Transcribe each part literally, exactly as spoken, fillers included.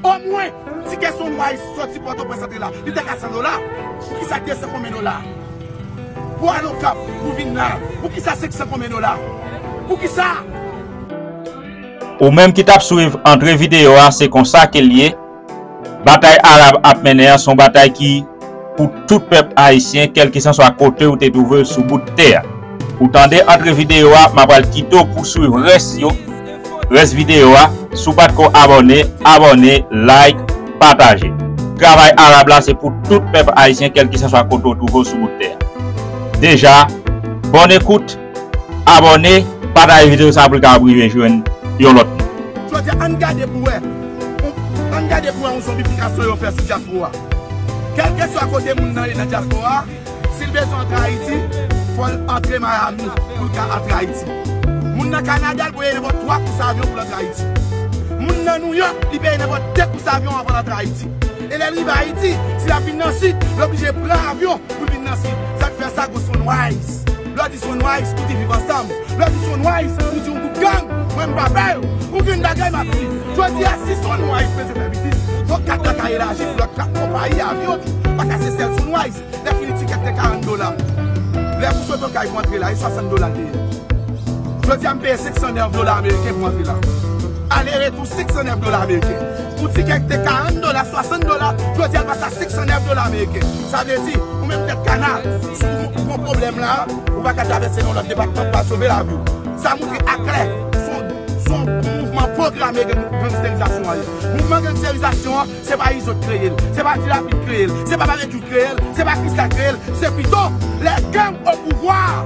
Omwen, tikè Sunrise soti Pòtoprens antre la, li te ka san dola. Poukisa te san konbyen dola? Pou al Okap, pou vin la, poukisa senk san konbyen dola? Poukisa? Ou menm ki t ap swiv antre videyo a, se konsa ke l ye. Batay Arab ap mennen an se yon batay ki pou tout pèp ayisyen, kèlkeswa kote ou te twouve w sou bout tè a. Ou tande antre videyo a, m ap al kite w pou swiv rès yo, rès videyo a. Si w pa t ko abòne, abòne, like, pataje. Travay Arab la se pou tout pèp ayisyen, kèlkeswa kote ou twouve w sou bout tè a. Deja, bòn ekout, abòne, pataje videyo sa pou l kapab rive jwenn yon lòt moun. Jodi a, ann gade pou wè. Ann gade pou wè yon zonbifikasyon yo fè sou dyaspora. Kèlkeswa kote moun nan ye nan dyaspora, si l bezwen antre Ayiti, fò l antre Miami pou l ka antre Ayiti. Moun nan Kanada, l peye nenpòt twa kous avyon pou l antre Ayiti. Moun nan Nouyòk, li peye nenpòt de kous avyon anvan l antre Ayiti. E lè l rive Ayiti, si l ap vin nan Sid, l oblije pran avyon pou l vin nan Sid. Sa k fè sa gwo Sunrise. Lè w di Sunrise, ou di Viv Ansanm. Lè w di Sunrise, ou di yon gwoup gang. Mwen, m pa pè yo. Ou gen bagay m ap di. Jodi a, si Sunrise bezwen fè biznis, fòk Qatar ka elaji pou lòt ka-, konpayi avyon tou. Pa ka se sèl Sunrise. Lè fini tikè k te karant dola. Lè pou sot Okay pou antre la, e swasant dola l te ye. Jodi a, m peye senk san nèf dola ameriken pou antre la. Ale retou senk san nèf dola ameriken. Pou tikè ki te karant dola, swasant dola, jodi a l pase a senk san nèf dola ameriken. Sa vle di, ou menm tèt kana, si w gon pwoblèm la, ou pa ka travèse nan lòt depatman pou al sove lavi w. Sa montre aklè, se yon, se yon mouvman pwograme gang-, gangsterizasyon an ye. Mouvman gangsterizasyon an, se pa Izo k kreye l, se pa Dilapid k kreye l, se pa Babekyou k kreye l, se pa Krisla k kreye l, se pito les gangs au pouvoir,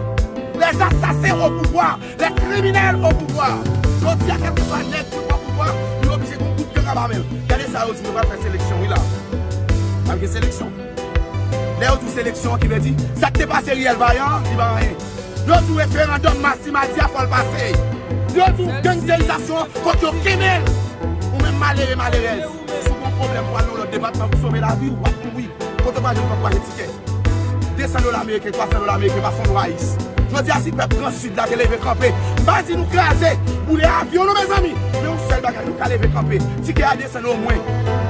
les assassins au pouvoir, les criminels au pouvoir. Jodi a, kèlkeswa nèg ki pran pouvwa, li oblije gon kout gang anba men l. Gade sa yo di, nou pral fè seleksyon, wi la. Pral gen seleksyon. Lè yo di w seleksyon, ki vle di, sa k te pase Riyèl Vayan, li pa anyen. Yo di w referandòm Masi Madi a, fò l pase. Yo di w gangsterizasyon, fòk yo kenbe l. Ou menm malere, malerèz, si w gon pwoblèm pou al nan lòt depatman pou sove lavi w, w ap mouri. Kote w pa jwenn, fòk w achte tikè. De san dola ameriken, twa san dola ameriken, pa Sunrise. Jodi a, si pèp Gran Sid la te leve kanpe, m pa di nou kraze, boule avyon nou, mezanmi. Men yon sèl bagay, nou ka leve kanpe. Tikè a desann omwen.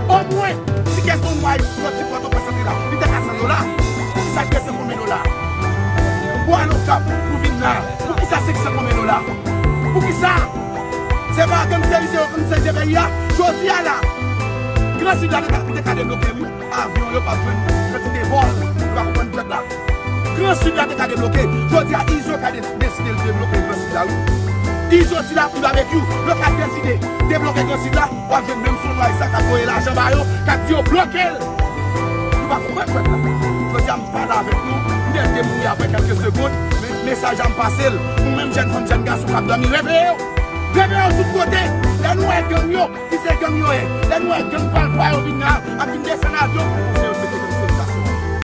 Omwen, tikè Sunrise soti Pòtoprens antre la, li te ka san dola. Poukisa l desann konbyen dola? Pou al Okap, pou vin la, poukisa senk san konbyen dola? Poukisa? Se pa gangstèrize yo gangstèrize peyi a. Jodi a la, Gran Sid la te ka, te ka debloke, wi. Avyon yo p ap jwenn kantite vòl, nou pa konprann djòb la. Gran Sid la te ka debloke. Jodi a, Izo ka de-, deside l debloke Gran Sid la, wi. Izo di la pou Babekyou, yo ka deside debloke Gran Sid la, w ap jwenn menm Sunrise sa k ap voye lajan ba yo, k ap di yo bloke l. Nou pa konprann pèp la. Jodi a, m pale avèk nou, m genlè te mouri apre kèlke segonn, men mesaj la m pase l. Ou menm jèn fanm, jèn gason k ap dòmi, reveye w. Reveye w tout kote. Lè nou wè gang yo, si se gang yo ye, lè nou wè gang palpa yo vin la, ap vin desann avyon, se yo k mete gang.